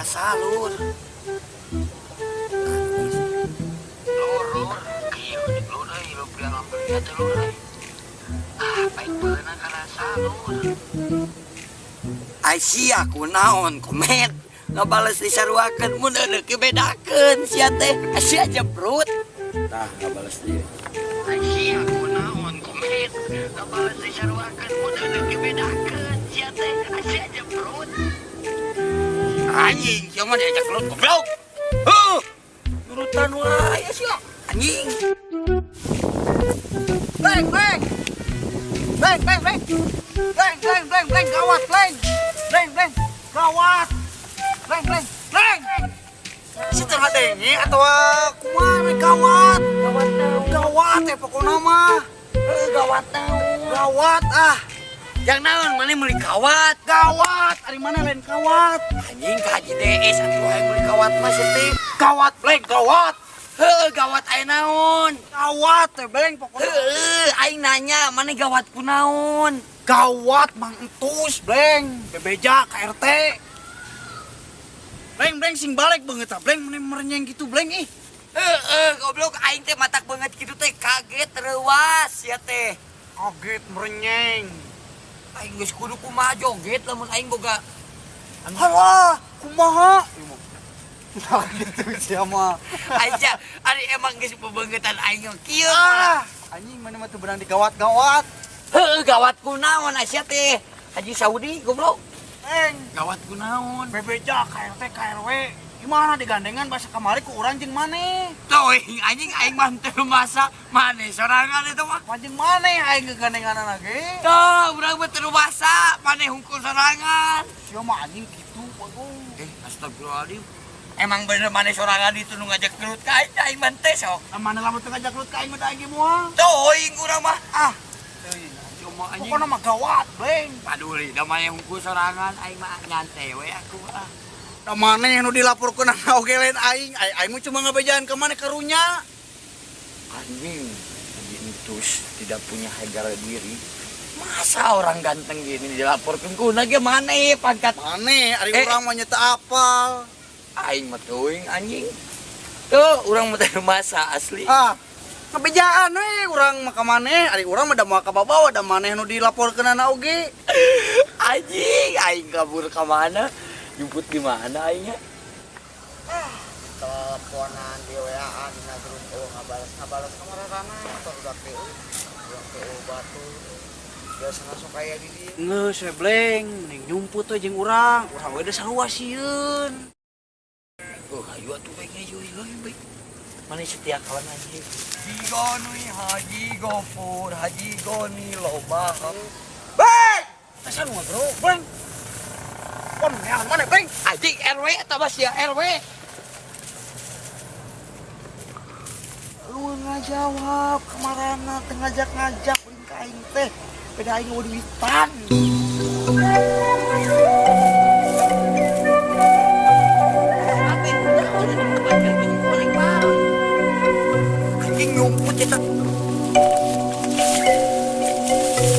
Karasa lur. Lur lur, kieu lur euy, lur biang hampir dia teh lur euy. Ah, baik beunang karasa lur. Ai sia kunaon komet ngabales disaruakeun mun eueuh bedakeun sia teh sia jeprut. Tah ngabales deui. Ai sia kunaon komet ngabales disaruakeun mun eueuh bedakeun sia teh sia jeprut. Anjing sia mah diajak gelut goblok. Heuh. Nurutan wae sia anjing. Bleng, bleng. Bleng, bleng, bleng. Bleng, bleng, bleng, bleng, gawat, bleng. Bleng, bleng, gawat. Bleng, bleng, bleng. Si teu ngadenge atawa kumaha gawat. Gawat naon? Gawat teh pokona mah. Heuh, gawat naon? Gawat ah. Yang naon maneh meuli kawat? Gawat, ari mana lain kawat? Anjing ka Haji DS atuh hayang meuli kawat mah sia teh. Gawat, bleng, gawat. Heuh, gawat aya naon? Gawat teh bleng pokona. Heuh, aing nanya maneh gawat kunaon? Gawat Mang Entus, bleng. Bebeja ka RT. Bleng, bleng sing balik beungeut tah, bleng maneh merenyeng gitu bleng ih. Heeh, goblok aing teh matak beungeut kitu teh kaget reuas sia teh. Kaget merenyeng. Aing geus kudu kumaha joget lamun aing boga. Halah, kumaha? Nah gitu sia mah. Aja, ari emang geus bebeungeutan aing mah kieu. Ah, anjing maneh mah teu beunang digawat-gawat. Heuh, gawat kunaon sia teh? Haji Saudi goblok. Bleng, Gawat kunaon? bebeja ka RT ka RW. Gimana digandengan bahasa kamari ku urang jeung maneh? Teuing anjing aing mah teu masa maneh sorangan itu mah. Jeung maneh aing gegandenganana ge. Tuh, urang mah teu masa maneh hungkul sorangan. Sia mah anjing kitu bagong. Astagfirullahaladzim. Emang bener maneh sorangan itu nu ngajak gelut ka aing, aing mah teh sok. Ah, maneh lamun teu ngajak gelut ka aing mah da aing ge moal. Teuing urang mah. Ah, Teuing cuma anjing. pokona mah gawat, bleng. Paduli da maneh hungkul sorangan aing mah nyantai we aku ah. Da maneh nu dilaporkeun oge lain aing. Aing aing mah cuma ngabejaan ka maneh karunya. Anjing, Haji Entus tidak punya harga diri. Masa orang ganteng gini dilaporkeun ku ge maneh pangkat Maneh ari urang mah nya teu apal. Aing mah teuing anjing. Tuh, urang mah teu masa asli. Ah, ngabejaan we urang mah ka maneh, ari urang mah da moal kababawa da maneh nu dilaporkeunana oge. Anjing, aing kabur ka mana? Jemput di mana aingnya? Teleponan di WA-an dina grup eueuh ngabales-ngabales kamarana barudak teh euy. Urang teh eueuh batur. Biasana sok aya di dieu. Geus we bleng, mending nyumput we jeung urang. Urang we da sarua sieun. Oh, hayu atuh bae hayu hayu bae. Mana setia kawan anjing. Haji Goni, Haji Gofur, Haji Goni loba. Bleng! Teh sarua bro, bleng. Pon neangan maneh bleng. Anjing RW eta mah sia RW. Lu ngajawab kamarana teu ngajak-ngajak ulin ka aing teh. Beda aing eueuh duitan. Anjing nyumput eta.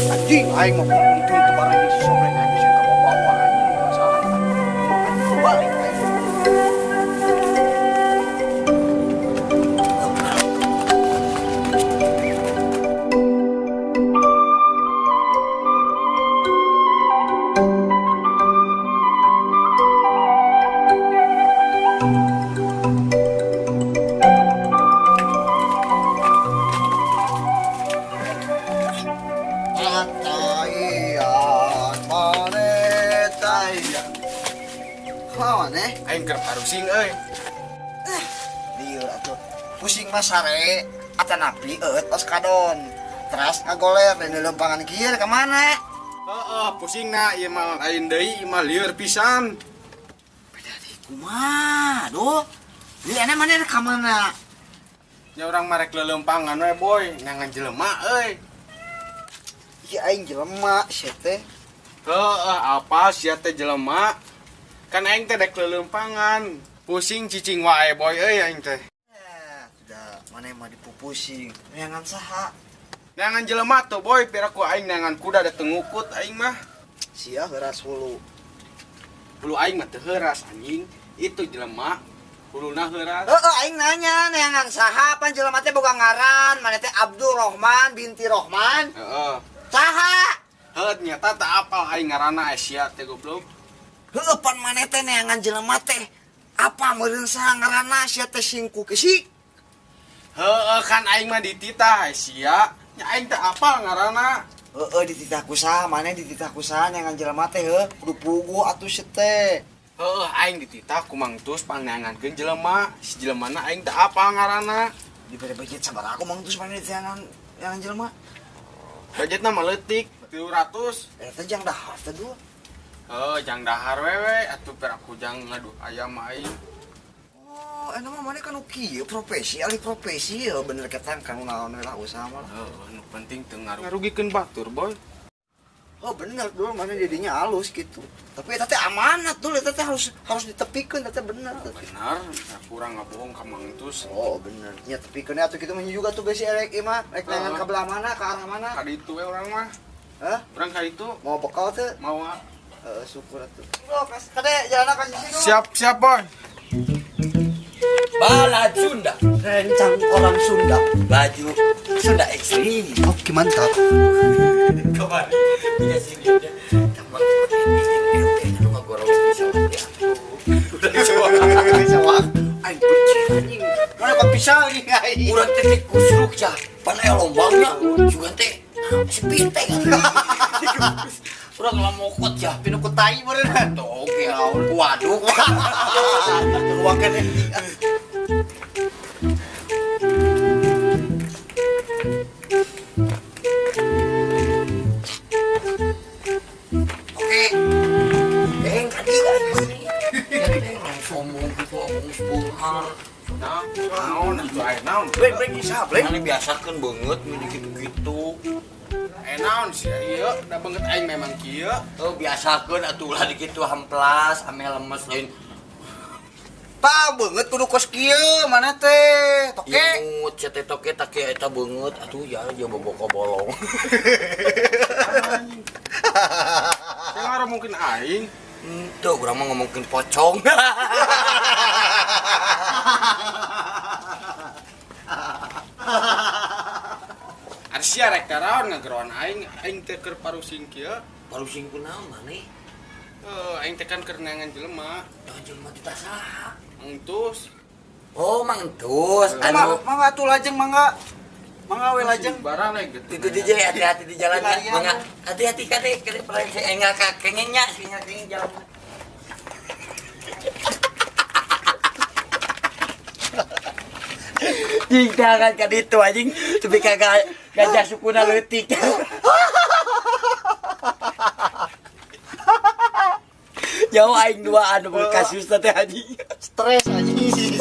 Anjing aing mah untung teu bareng jeung si Sobreng aing bisa kabawa anjing masalah. Anjing balik aing. Tataian maneh taian. Kumaha maneh? Aing keur parusing euy. Lieur atuh. Pusing mah sare atanapi eueut oskadon. Teras ngagoler dan lempangan kieu ka mana? Heeh, pusingna ieu mah lain deui, ieu mah lieur pisan. Beda deui kumaha, duh. Deui ane maneh ka mana? Nya urang mah rek leuleumpangan we, boy, nyangan jelema euy. Ieu aing jelema sia teh. Heeh, apa sia teh jelema? Kan aing teh dek leuleumpangan. Pusing cicing wae boy euy aing teh. Sudah maneh mah dipupusing. Neangan saha? Neangan jelema tuh boy, pira ku aing neangan kuda da teu ngukut aing mah. Sia heuras hulu. Hulu aing mah teu heuras anjing. Itu jelema huluna heuras. Heeh, aing nanya neangan saha pan jelema teh boga ngaran, maneh teh Abdul Rohman binti Rohman. Heeh. Saha? Heuh nyata teu apal aing ngaranna sia teh goblok. Heuh pan maneh teh neangan jelema teh apa meureun saha ngaranna sia teh singku kesi. Heeh kan aing mah dititah sia. Nya aing teu apal ngaranna. Heeh dititah ku saha, maneh dititah ku saha neangan jelema teh heuh kudu puguh atuh sia teh. Heeh aing dititah ku Mang Tus pangneangankeun jelema. Si jelemana aing teu apal ngaranna. Dibere budget sabaraha ku Mang Tus maneh diteangan neangan jelema? Budgetna mah leutik 300. Eta jang dahar teh dua. Heuh jang dahar wewe atuh peraku jang ngaduh ayam aing. Oh, eta mah maneh kan kieu profesi, alih profesi heuh bener ketang kang naon we lah usaha mah. Heuh nu penting teu ngarugikeun batur boy. Oh bener dulu mana jadinya halus gitu. Tapi eta teh amanat dulu, eta teh harus ditepikeun eta teh bener. Bener, kurang ngabohong ka Mang Tus. Oh bener. Nya tepikeun atuh kitu mah juga tuh besi erek ieu mah, rek neangan ka belah mana, ka arah mana? Ka ditu we urang mah. Hah? Urang ka ditu. Mau bekal teu? Mau. Heeh, syukur atuh. Bro, kade jalan ka sisi dulu. Siap, siap, boy. Balad Sunda, rencang orang Sunda, baju Sunda ekstrim. Oke, mantap. Kemarin tiga sini aja. Tambah lu ngagorong bisa ya. Sawah. Aing benci anjing. Mana kok pisau nih aing. Urang teh kusruk ya. Pan aya lombangna juga teh sepi teh. Urang lamokot ya. Pinu ku tai meureun. Tuh oke waduh. Ruangkeun. Oke. Deng kadi sombong gitu omong sepuluh. Nah, naon atuh aya naon? Brek isa, brek. Mana biasakeun beungeut mini gitu-gitu. Naon sih ieu, da beungeut aing memang kieu. Oh, biasakeun atuh ulah dikitu hamplas, ame lemes lain. Tah beungeut kudu kos kieu mana teh? Toke. Imut sia teh toke tak kieu eta beungeut atuh ya dia boboko bolong. Saya ngaruh mungkin aing. Tuh, urang mah ngomongkeun pocong. Arsia rek taraon ngageroan aing, aing teh keur parusing kieu. Parusing kunaon maneh? Heuh, aing teh kan keur neangan jelema. Neangan jelema teh saha? Entus. Oh, Mang Entus. Anu mangga atuh lajeng mangga. Mangga we lajeng. Barang we gitu. Itu DJ hati-hati di jalan ya. Mangga hati-hati kade kade proyek enggak kengengnya, sing kengeng jalan. Jing tangan ka ditu anjing tepi ka gajah sukuna leutik. Jauh aing duaan kasus teh anjing. Stres anjing.